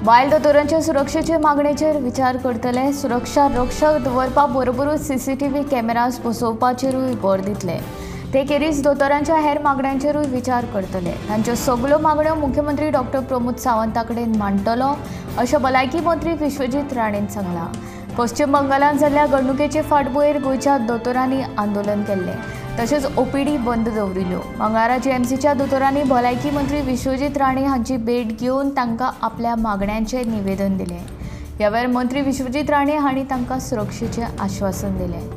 बायल दोतोरांच्या सुरक्षेचे मागणेचेर विचार करतले. सुरक्षा रक्षक दवरपा बरोबरूच सीसीटीव्ही कॅमेराज बसोवपाचेरूय भर दितले. ते खेरीज दोतोरांच्या हेर मागण्यांचेरूय विचार करतले. तांच्यो सगल्यो मागण्यो मुख्यमंत्री डॉक्टर प्रमोद सावंता कडेन मांडटलो अशें भलायकी मंत्री विश्वजीत राणेन सांगलां. पश्चिम बंगालांत जाल्ल्या घडणुकेचे फाटभुंयेर गोंयच्या दोतोरांनी आंदोलन केल्लें. तशेंच ओपीडी बंद दवरिल्ल्यो. मंगळारा जीएमसीच्या दोतोरांनी भलायकी मंत्री विश्वजीत राणे हांची भेट घेवन तांकां आपल्या मागण्यांचें निवेदन दिलें. ह्या वेळार मंत्री विश्वजीत राणे हांणी तांकां सुरक्षेचें आश्वासन दिलें.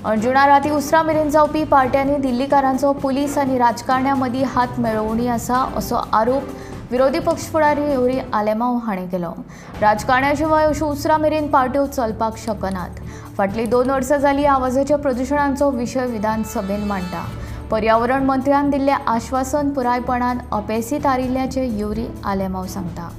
अंजुणा राती उसरां मेरेन जावपी पार्ट्यांनी दिल्लीकारांचो पुलीस आनी राजकारण्यां मदीं हात मेळोवणी आसा असो आरोप विरोधी पक्ष फुडारी युरी आलेमाव हाणें केलो. राजकारण्या शिवाय अश्यो उसरां मेरेन पार्ट्यो चलपाक शकनात. फाटलीं 2 वर्सां जालीं आवाजाच्या प्रदुशणाचो विशय विधानसभेन मांडटा. पर्यावरण मंत्र्यान दिल्लें आश्वासन पुरायपणान अपेसी थारिल्ल्याचें युरी आलेमाव सांगता.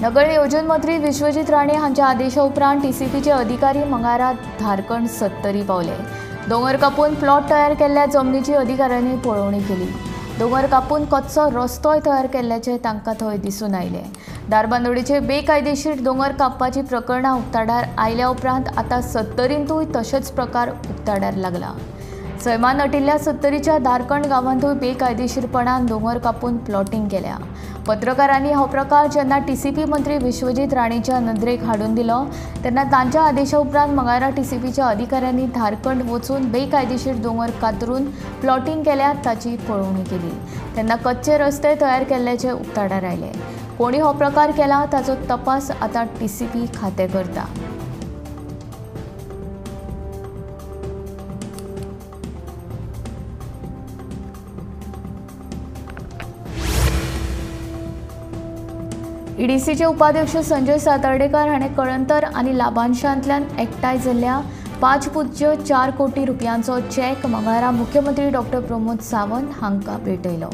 नगर नियोजन मंत्री विश्वजीत राणे हांच्या आदेशा उपरांत टीसीपीचे अधिकारी मंगळारा धारकण सत्तरी पावले. दोंगर कापून प्लॉट तयार केल्ल्या जमनीची अधिकाऱ्यांनी पळोवणी केली. दोंगर कापून कच्चो रस्तोय तयार केल्ल्याचें तांकां थंय दिसून आयलें. धारबांदोडेचे बेकायदेशीर दोंगर कापपाची प्रकरणां उक्ताडार आयल्या उपरांत आतां सत्तरींतूय तशेंच प्रकार उक्ताडार लागला. सैमान नटिल्ल्या सत्तरीच्या धारकण गांवांतूय बेकायदेशीरपणान दोंगर कापून प्लॉटिंग केल्या. पत्रकारांनी हो प्रकार जेन्ना टीसीपी मंत्री विश्वजीत राणेच्या नदरेक हाडून दिलो तेन्ना तांच्या आदेशा उपरांत मंगळारा टीसीपीच्या अधिकाऱ्यांनी धारकण वचून बेकायदेशीर दोंगर कातरून प्लॉटिंग केल्या ताची पळोवणी केली. तेन्ना कच्चे रस्ते तयार केल्ल्याचे उक्ताडार आयले. कोणी हो प्रकार केला ताचो तपास आतां टीसीपी खातें करता. ईडीसीचे उपाध्यक्ष संजय सातार्डेकर हाणें कळंतर आनी लाभांशांतल्यान एकठांय जाल्ल्या 5.04 कोटी रुपयांचो चॅक मंगळारा मुख्यमंत्री डॉक्टर प्रमोद सावंत हांकां भेटयलो.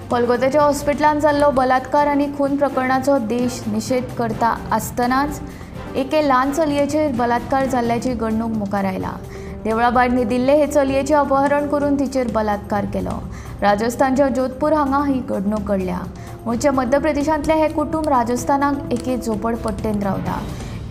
कोलकात्याच्या हॉस्पिटलांत जाल्लो बलात्कार आनी खून प्रकरणाचो देश निशेध करता आसतनाच एके ल्हान चलयेचेर बलात्कार जाल्ल्याची घडणूक मुखार आयला. देवळा भायर न्हिदिल्ले हे चलयेचें अपहरण करून तिचेर बलात्कार केलो. राजस्थानच्या जोधपूर हांगा ही घडणूक घडल्या. मूळच्या मध्य प्रदेशांतलें हें कुटूंब राजस्थानाक एके झोपडपट्टेंत रावता.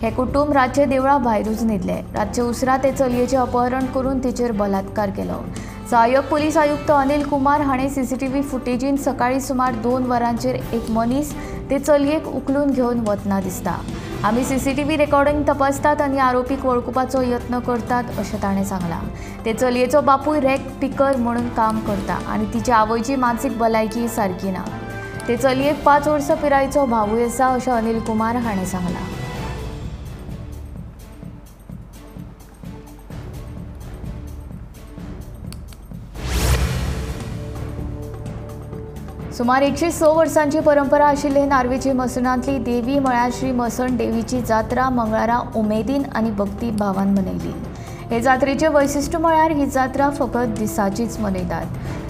हें कुटूंब रातचें देवळा भायरूच न्हिदलें. रातचे उसरां ते चलयेचें अपहरण करून तिचेर बलात्कार केलो. सहाय्यक पुलीस आयुक्त अनिल कुमार हाणें सीसीटीव्ही फुटेजीन सकाळीं सुमार 2 वरांचेर एक मनीस ते चलयेक उखलून घेवन वतना दिसता. आमी सीसीटीव्ही रेकॉर्डिंग तपासतात आनी आरोपीक वळखुपाचो यत्न करतात अशें ताणें सांगलां. ते चलयेचो बापूय रॅक पिकर म्हणून काम करता आनी तिच्या आवयची मानसीक भलायकी सारकी ना. ते चलयेक 5 वर्सां पिरायेचो भावूय आसा अशें अनिल कुमार हाणें सांगलां. सुमार 106 वर्सांची परंपरा आशिल्ले नार्वेची मसणांतली देवी म्हळ्यार श्री मसण देवीची जात्रा मंगळारा उमेदीन आनी भक्ती भावान मनयली. हे जात्रेचे वैशिश्ट्य म्हळ्यार ही जात्रा फकत दिसाचीच मनयतात.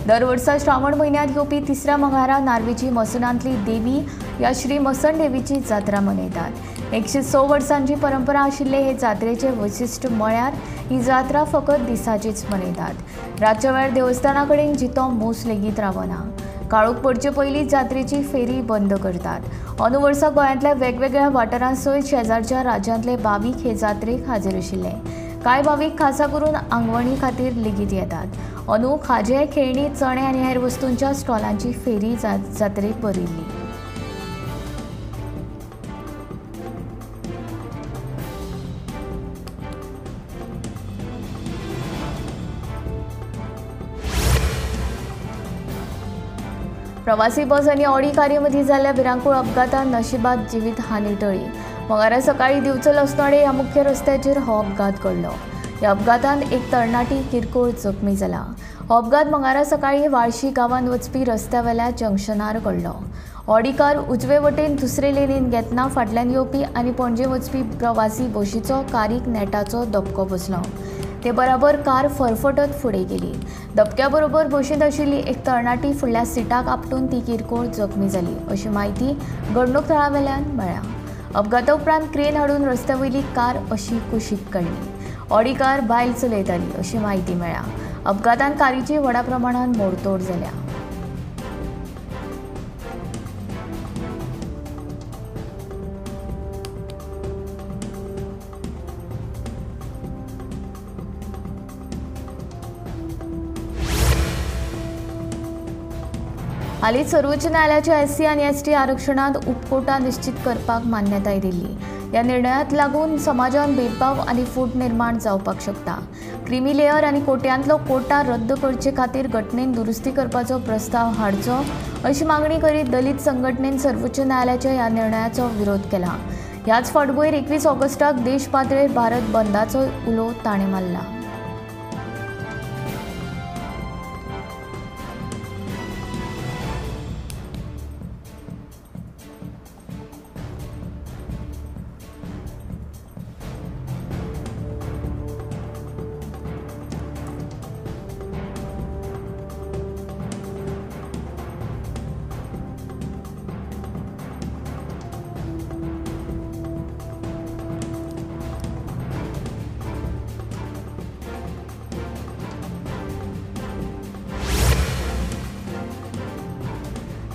दर वर्सा श्रावण म्हयन्यांत येवपी तिसऱ्या मंगळारा नार्वेची मसणांतली देवी ह्या श्री मसण देवीची जात्रा मनयतात. 106 वर्सांची परंपरा आशिल्ले हे जात्रेचे वैशिश्ट्य म्हळ्यार ही जात्रा फकत दिसाचीच मनयतात. रातच्या वेळार देवस्थाना कडेन जितो मूस लेगीत रावना. काळोख पडचे पयलीं जात्रेची फेरी बंद करतात. अंदू वर्सा गोंयांतल्या वेगवेगळ्या वाठारां सयत शेजारच्या राज्यांतले भावीक हे जात्रेक हाजीर आशिल्ले. कांय भावीक खासा करून आंगवणी खातीर लेगीत येतात. अंदू खाजें, खेळणी, चणे आनी हेर वस्तूंच्या स्टॉलांची फेरी जात्रेक भरिल्ली. प्रवासी बस आनी ऑडी कारी मदीं जाल्ल्या भिरांकूळ अपघातान नशिबात जिवीत हानी टळ्ळी. मंगळारा सकाळीं दिवचल अस्नोडें ह्या मुख्य रस्त्याचेर हो अपघात घडलो. ह्या अपघातान एक तरणाटी किरकोळ जखमी जाला. हो अपघात मंगळारा सकाळीं वाळशी गांवांत वचपी रस्त्यावेल्या जंक्शनार घडलो. ऑडी कार उजवे वटेन दुसरे लेनीन घेतना फाटल्यान येवपी आनी पणजे वचपी प्रवासी बशीचो कारीक नेटाचो धपको बसलो. ते बराबर कार फरफटत फुडें गेली. धपक्या बरोबर बशींत आशिल्ली एक तरणाटी फुडल्या सिटाक आपटून ती किरकोळ जखमी जाली अशी म्हायती घडणूक थळावेल्यान मेळ्ळ्या. अपघाता उपरांत क्रेन हाडून रस्त्या वयली कार अशी कुशीक काडली. ऑडी कार बायल चलयताली अशी म्हायती मेळ्ळ्या. अपघातान कारीची व्हडा प्रमाणात मोडतोड जाल्या. हालींच सर्वोच्च न्यायालयाच्या एससी आनी एसटी आरक्षणांत उपकोटा निश्चित करपाक मान्यताय दिल्ली. ह्या निर्णयाक लागून समाजान भेदभाव आनी फूट निर्माण जावपाक शकता. क्रिमी लेयर आनी कोट्यांतलो कोटा रद्द करचे खातीर घटनेन दुरुस्ती करपाचो प्रस्ताव हाडचो अशी मागणी करीत दलित संघटनेन सर्वोच्च न्यायालयाच्या ह्या निर्णयाचो विरोध केला. ह्याच फाटभुंयेर 21 ऑगस्टाक देश पातळेर भारत बंदाचो उलो ताणें मारला.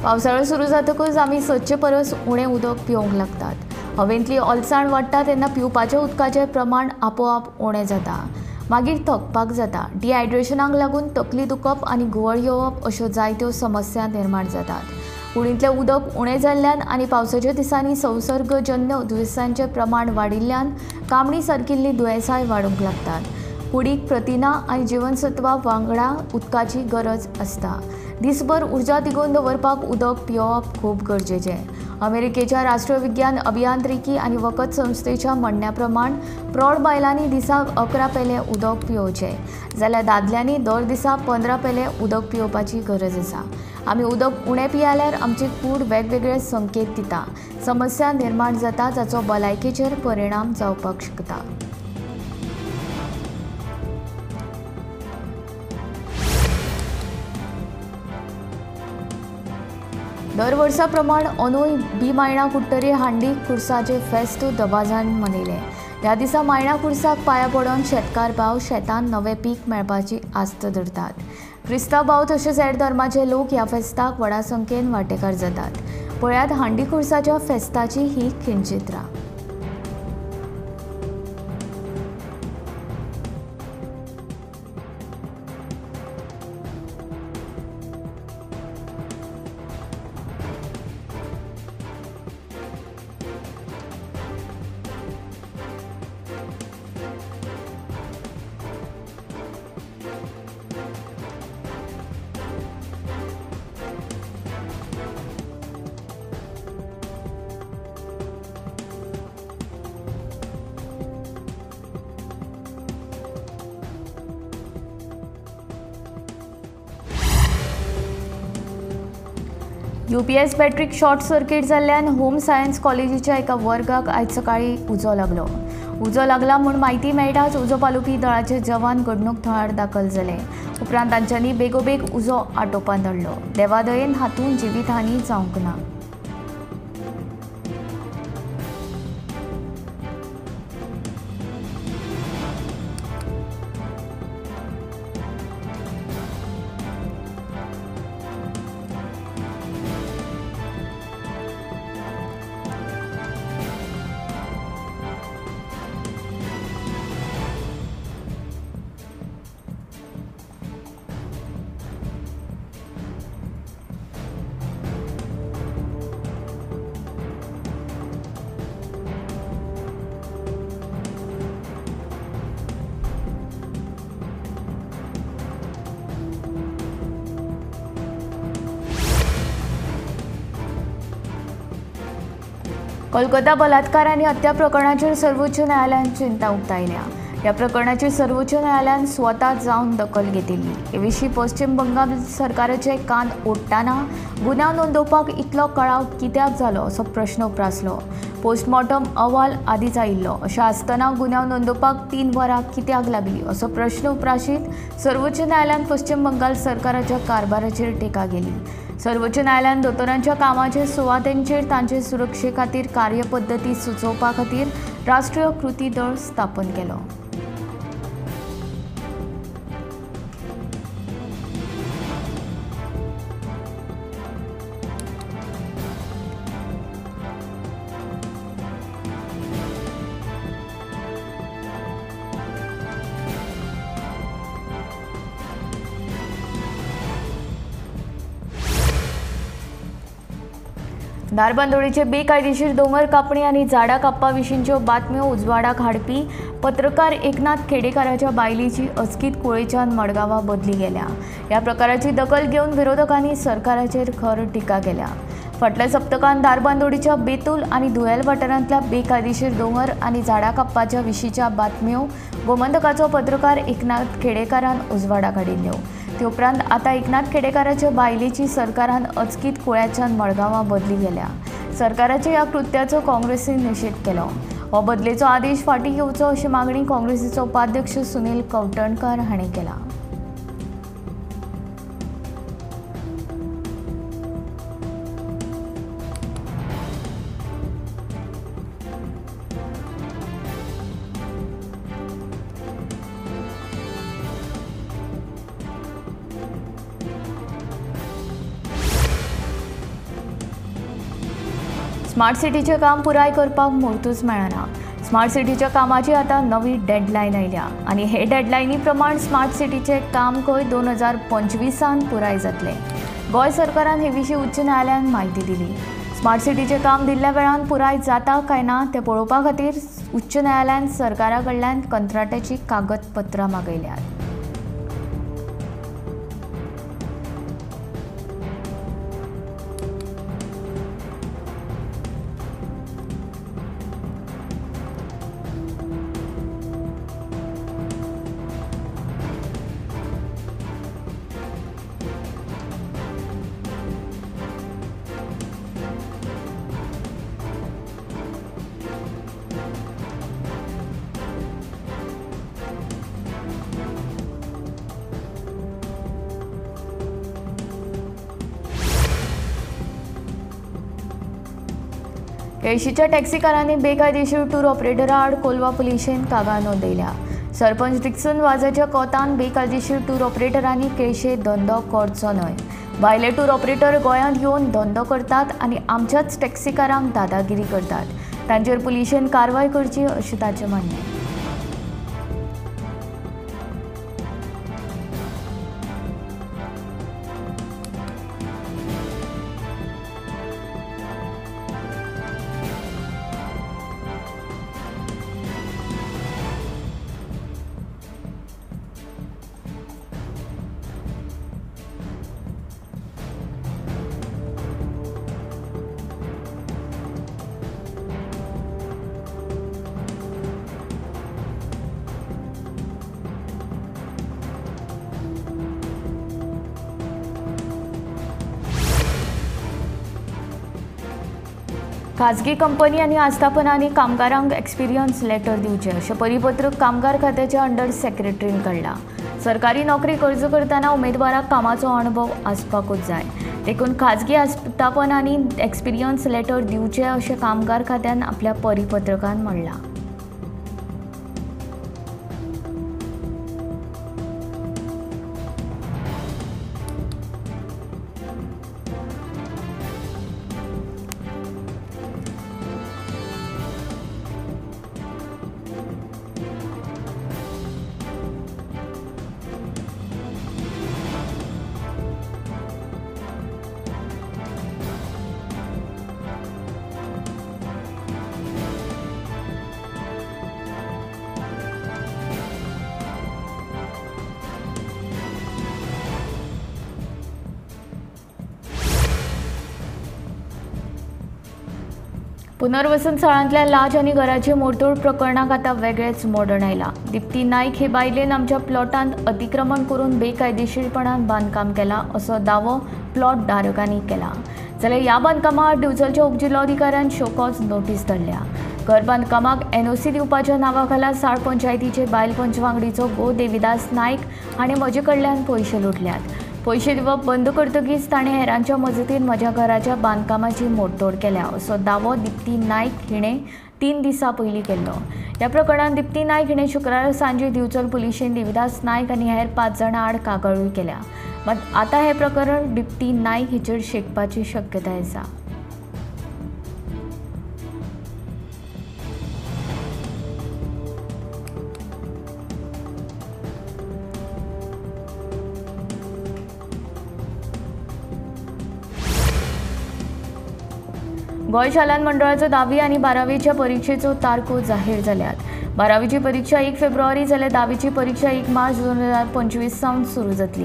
पावसाळो सुरू जातकच आमी सदचे परस उणें उदक पिवंक लागतात. हवेंतली ओलसाण वाडटा तेन्ना पिवपाच्या उदकाचें प्रमाण आपोआप उणें जाता. मागीर थकपाक जाता. डिहायड्रेशनाक लागून तकली दुखप आनी घुंवळ येवप अश्यो जायत्यो समस्या निर्माण जातात. कुडींतलें उदक उणें जाल्ल्यान आनी पावसाच्या दिसांनी संसर्गजन्य दुयेंसांचें प्रमाण वाडिल्ल्यान कामणी सारकिल्लीं दुयेंसांय वाडूंक लागतात. कुडीक प्रथिनां आनी जिवनसत्वां वांगडा उदकाची गरज आसता. दिसभर उर्जा तिगोवन दवरपाक उदक पियोवप खूब गरजेचें. अमेरिकेच्या राष्ट्रीय विज्ञान अभियांत्रिकी आनी वखद संस्थेच्या म्हणण्या प्रमाण प्रौढ बायलांनी दिसाक 11 पेले उदक पियोवचें जाल्यार दादल्यांनी दर दिसा 15 पेले उदक पियोवपाची गरज आसा. आमी उदक उणें पियाल्यार आमची कूड वेगवेगळे संकेत दिता. समस्या निर्माण जाता जाचो भलायकेचेर परिणाम जावपाक शकता. दर वर्सा प्रमाण अंदूय बी मायणा कुडटरी हांडी कुर्साचे फेस्त दबाजान मनयलें. ह्या दिसा मायणा कुर्साक पांया पडून शेतकार भाव शेतान नवें पीक मेळपाची आस्त धरतात. क्रिस्तांव भाव तशेंच हेर धर्माचे लोक ह्या फेस्ताक व्हडा संख्येन वांटेकार जातात. पळयात हांडी कुर्साच्या फेस्ताची ही खिणचित्रां. यूपीएस बॅटरीक शॉर्ट सर्किट जाल्ल्यान होम सायन्स कॉलेजीच्या एका वर्गाक आयज सकाळीं उजो लागलो. उजो लागला म्हूण म्हायती मेळटाच उजो पालोवपी दळाचे जवान घडणूक थळार दाखल जाले. उपरांत तांच्यांनी बेगोबेग उजो आटोवपांत हाडलो. देवादयेन हातूंत जिवीतहानी जावंक ना. कोलकाता बलात्कार आनी हत्या प्रकरणाचेर सर्वोच्च न्यायालयान चिंता उक्तायल्या. ह्या प्रकरणाचेर सर्वोच्च न्यायालयान स्वता जावन दखल घेतिल्ली. हे विशीं पश्चिम बंगाल सरकाराचे कान ओडटना गुन्यांव नोंदोवपाक इतलो कळाव कित्याक जालो असो प्रश्न उप्रासलो. पोस्टमॉर्टम अहवाल आदींच आयिल्लो अशें आसतना गुन्यांव नोंदोवपाक 3 वरां कित्याक लागली असो प्रश्न उप्राशीत सर्वोच्च न्यायालयान पश्चिम बंगाल सरकाराच्या कारभाराचेर टिका केली. सर्वोच्च न्यायालयान दोतोरांच्या कामाचे सुवातेंचेर तांचे सुरक्षे खातीर कार्यपद्दती सुचोवपा खातीर राष्ट्रीय कृती दळ स्थापन केलो. धारबांदोडेचे बेकायदेशीर दोंगर कापणी आनी झाडां कापपा विशींच्यो बातम्यो उजवाडाक हाडपी पत्रकार एकनाथ खेडेकाराच्या बायलेची अचकीत कुळेच्यान मडगांवां बदली गेल्या. ह्या प्रकाराची दखल घेवन विरोधकांनी सरकाराचेर खर टिका केल्या. फाटल्या सप्तकान धारबांदोडेच्या बेतूल आनी धुयेल वाठारांतल्या बेकायदेशीर दोंगर आनी झाडां कापपाच्या विशींच्या बातम्यो गोमंतकाचो पत्रकार एकनाथ खेडेकारान उजवाडाक हाडिल्ल्यो. ते उपरांत आतां एकनाथ खेडेकाराच्या बायलेची सरकारान अचकीत कुळ्याच्यान मडगांवां बदली केल्या. सरकाराच्या ह्या कृत्याचो काँग्रेसीन निशेध केलो. हो बदलेचो आदेश फाटीं घेवचो अशी मागणी काँग्रेसीचो उपाध्यक्ष सुनील कवठणकार हांणी केला. स्मार्ट सिटीचें काम पुराय करपाक मुहूर्तूच मेळना. स्मार्ट सिटीच्या कामाची आतां नवी डेडलायन आयल्या आनी हे डेडलायनी प्रमाण स्मार्ट सिटीचें काम खंय 2025 पुराय जातलें. गोंय सरकारान हे विशीं उच्च न्यायालयान म्हायती दिली. स्मार्ट सिटीचें काम दिल्ल्या वेळान पुराय जाता काय ना तें पळोवपा खातीर उच्च न्यायालयान सरकारा कडल्यान कंत्राटाचीं कागदपत्रां मागयल्यात. केळशीच्या टॅक्सीकारांनी बेकायदेशीर टूर ऑपरेटरा आड कोलवा पुलिशेन कागाळ नोंदयल्या. सरपंच डिक्सन वाजाच्या कोतान बेकायदेशीर टूर ऑपरेटरांनी केळशे धंदो करचो न्हय. भायले टूर ऑपरेटर गोंयांत येवन धंदो करतात आनी आमच्याच टॅक्सीकारांक दादागिरी करतात. तांचेर पुलिशेन कारवाय करची अशें ताचें म्हणणें. खाजगी कंपनी आनी आस्थापनांनी कामगारांक एक्सपिरियन्स लेटर दिवचें अशें परिपत्रक कामगार खात्याच्या अंडर सेक्रेटरीन काडलां. सरकारी नोकरी अर्ज करतना उमेदवाराक कामाचो अणभव आसपाकूच जाय, देखून खाजगी आस्थापनांनी एक्सपिरियन्स लेटर दिवचें अशें कामगार खात्यान आपल्या परिपत्रकान म्हणलां. पुनर्वसन स्थळांतल्या लाज आनी घराचे मोडतोड प्रकरणाक आतां वेगळेच मोडण आयलां. दीप्ती नायक हे बायलेन आमच्या प्लॉटांत अतिक्रमण करून बेकायदेशीरपणान बांदकाम केलां असो दावो प्लॉट धारकांनी केला. जाल्यार ह्या बांदकामा आड दिवचलच्या उपजिल्लोधिकाऱ्यान शोकॉज नोटीस धाडल्या. घर बांदकामाक एनओसी दिवपाच्या नांवा खाला साळ पंचायतीचे बायल पंच वांगडीचो गो देविदास नायक हाणें म्हजे कडल्यान पयशे लुटल्यात. पयशे दिवप बंद करतकीच ताणें हेरांच्या मजतीन म्हज्या घराच्या बांदकामाची मोडतोड केल्या असो दावो दीप्ती नायक हिणें 3 दिसां पयलीं केल्लो. ह्या प्रकरणांत दीप्ती नायक हिणें शुक्रारा सांजे दिवचल पुलिशेन देविदास नायक आनी हेर 5 जाणां आड कागाळूय केल्या. मात आतां हें प्रकरण दीप्ती नायक हिचेर शेकपाची शक्यताय आसा. गोंय शालांत मंडळाचो 10वी आनी 12वीच्या परिक्षेचो तारखो जाहीर जाल्यात. 12वीची परीक्षा 1 फेब्रुवारी जाल्यार 10वीची परीक्षा 1 मार्च 2025 सावन सुरू जातली.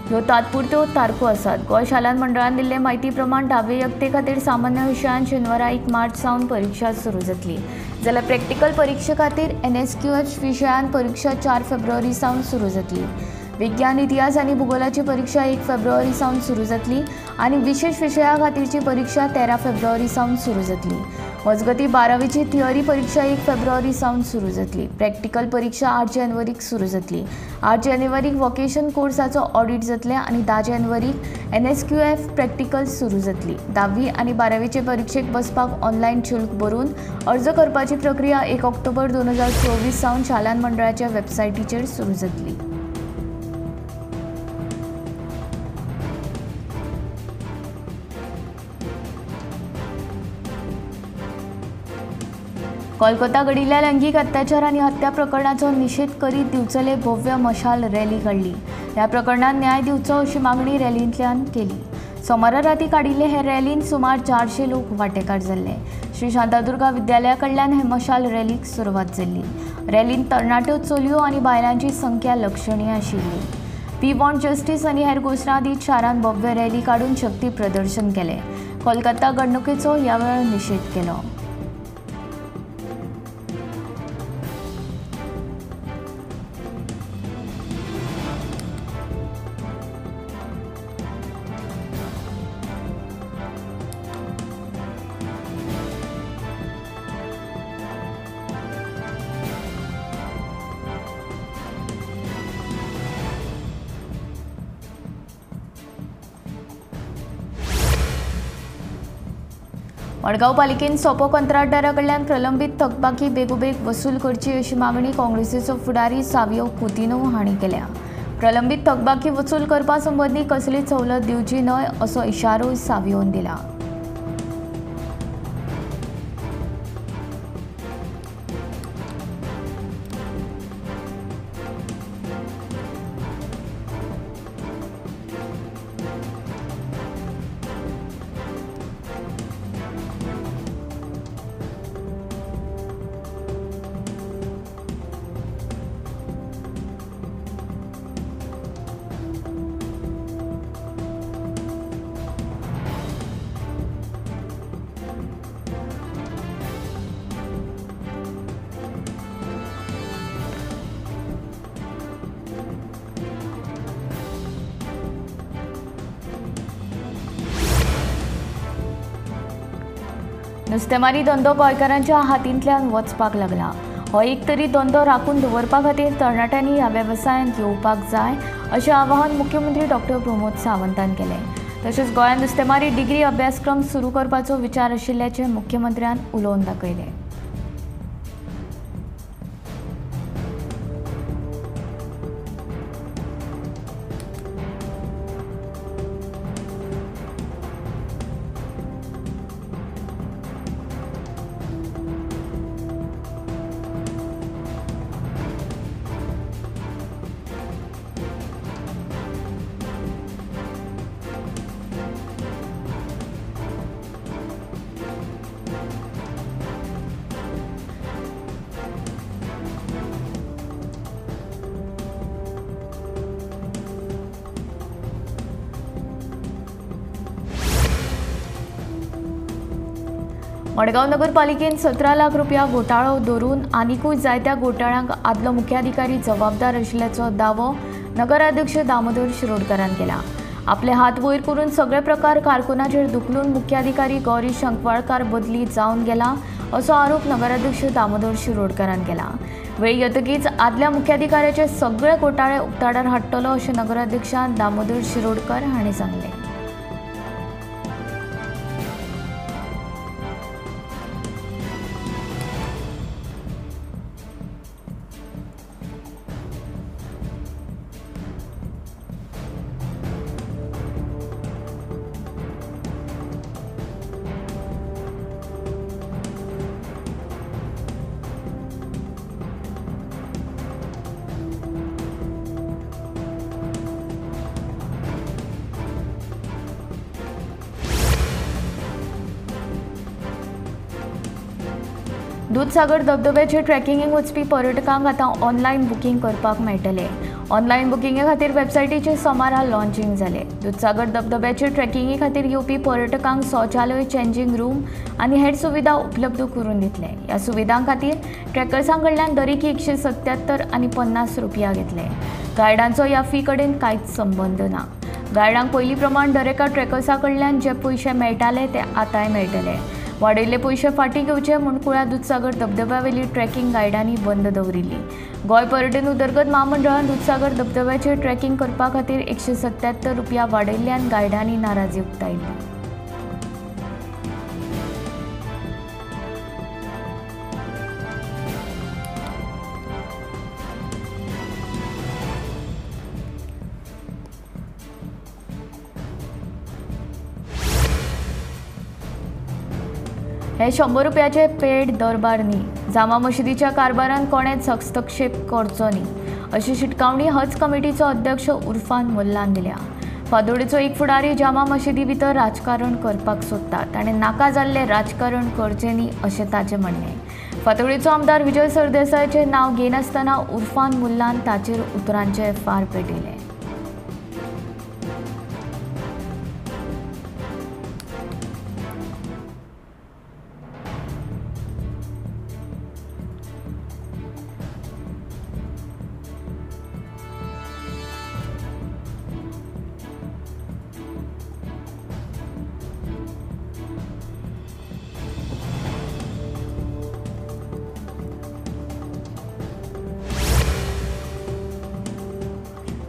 ह्यो तात्पुरत्यो तारखो आसात. गोंय शालांत मंडळान दिल्ले म्हायती प्रमाण 10वे यत्ते खातीर सामान्य विशयान शेनवारा 1 मार्च सावन परीक्षा सुरू जातली, जाल्यार प्रॅक्टिकल परिक्षे खातीर NSQF विशयान परीक्षा 4 फेब्रुवारी सावन सुरू जातली. विज्ञान, इतिहास आनी भुगोलाची परीक्षा 1 फेब्रुवारी सावन सुरू जातली आनी विशेष विशया खातीरची परीक्षा 13 फेब्रुवारी सावन सुरू जातली. मजगतीं 12वीची थिअरी परीक्षा 1 फेब्रुवारी सावन सुरू जातली. प्रॅक्टिकल परीक्षा 8 जानेवारीक सुरू जातली. 8 जानेवारीक वोकेशन कोर्साचो ऑडिट जातलें आनी 10 जानेवारीक NSQF practical सुरू जातली. 10वी आनी 12वीचे परिक्षेक बसपाक ऑनलायन शुल्क भरून अर्ज करपाची प्रक्रिया 1 ऑक्टोबर 2024 सावन शालांत मंडळाच्या वेबसायटीचेर सुरू जातली. कोलकाता घडिल्ल्या लैंगीक अत्याचार आनी हत्या प्रकरणाचो निशेध करीत दिवचले भव्य मशाल रॅली काडली. ह्या प्रकरणांत न्याय दिवचो अशी मागणी रॅलींतल्यान केली. सोमारा राती काडिल्ले हे रॅलींत सुमार 400 लोक वांटेकार जाल्ले. श्री शांतादुर्गा विद्यालया कडल्यान हे मशाल रॅलीक सुरवात जाल्ली. रॅलींत तरणाट्यो चलयो आनी बायलांची संख्या लक्षणीय आशिल्ली. We want justice आनी हेर घोशणा दीत शारांत भव्य रॅली काडून शक्ती प्रदर्शन केलें. कोलकाता घडणुकेचो ह्या वेळार निशेध केलो. मडगांव पालिकेन सोपो कंत्राटदारा कडल्यान प्रलंबीत थकबाकी बेगोबेग वसूल करची अशी मागणी काँग्रेसीचो फुडारी सावियो कुतिन्हो हांणी केल्या. प्रलंबीत थकबाकी वसूल करपा संबंदी कसलीच सवलत दिवची न्हय असो इशारोय सावियोन दिला. नुस्तेमारी धंदो गोंयकारांच्या हातींतल्यान वचपाक लागला. हो एक तरी धंदो राखून दवरपा खातीर तरणाट्यांनी ह्या वेवसायांत येवपाक जाय अशें आवाहन मुख्यमंत्री डॉक्टर प्रमोद सावंतान केलें. तशेंच गोंयांत नुस्तेमारी डिग्री अभ्यासक्रम सुरू करपाचो विचार आशिल्ल्याचें मुख्यमंत्र्यान उलोवन दाखयलें. मडगांव नगरपालिकेन 17 लाख रुपया घोटाळो धरून आनिकूय जायत्या घोटाळ्यांक आदलो मुख्याधिकारी जबाबदार आशिल्ल्याचो दावो नगराध्यक्ष दामोदर शिरोडकारान केला. आपले हात वयर करून सगळे प्रकार कारकुनाचेर धुकलून मुख्याधिकारी गौरी शंकवाळकार बदली जावन गेला असो आरोप नगराध्यक्ष दामोदर शिरोडकारान केला. वेळ येतकीच आदल्या मुख्याधिकाऱ्याचे सगळे घोटाळे उक्ताडार हाडटलो अशें नगराध्यक्षान दामोदर शिरोडकर हांणी सांगलें. दूधसागर धबधब्याचेर ट्रेकिंगेक वचपी पर्यटकांक आतां ऑनलायन बुकींग करपाक मेळटलें. ऑनलायन बुकिंगे खातीर वेबसायटीचेर सोमारा लॉन्चिंग जालें. दूधसागर धबधब्याचेर ट्रेकिंगे खातीर येवपी पर्यटकांक शौचालय, चेंजींग रूम आनी हेर सुविधा उपलब्ध करून दितले. ह्या सुविधां खातीर ट्रेकर्सां कडल्यान दरेकी 177 आनी 50 रुपया घेतले. गायडांचो ह्या फी कडेन कांयच संबंद ना. गायडांक पयलीं प्रमाण दरेका ट्रेकर्सां कडल्यान जे पयशे मेळटाले ते आतांय मेळटले. वाडयल्ले पयशे फाटीं घेवचे म्हूण कुळ्या दूधसागर धबधब्यावेली ट्रेकिंग गायडांनी बंद दवरिल्ली. गोंय पर्यटन उदरगत म्हामंडळान दूधसागर धबधब्याचेर ट्रेकिंग करपा खातीर 177 रुपया वाडयल्ल्यान गायडांनी नाराजी उक्तायली. हे 100 रुपयाचे पेड दरबार न्ही. जामा मशिदीच्या कारभारान कोणेच हस्तक्षेप करचो न्ही अशी शिटकावणी हज कमिटीचो अध्यक्ष उर्फान मुल्लान दिल्या. फादोडेचो एक फुडारी जामा मशिदी भितर राजकारण करपाक सोदता, ताणें नाका जाल्लें राजकारण करचें न्ही अशें ताचें म्हणणें. फातोडेचो आमदार विजय सरदेसायाचें नांव घेनासतना उर्फान मुल्लान ताचेर उतरांचे फार पेटयले.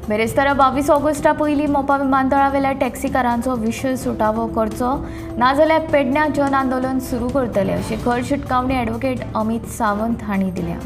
बेरेस्तारा 22 ऑगस्टा पयलीं मोपा विमानतळावेल्या टॅक्सीकारांचो विशय सुटावो करचो नाजाल्यार पेडण्यां जन आंदोलन सुरू करतले अशी खर शिटकावणी ॲडव्होकेट अमित सावंत हांणी दिल्या.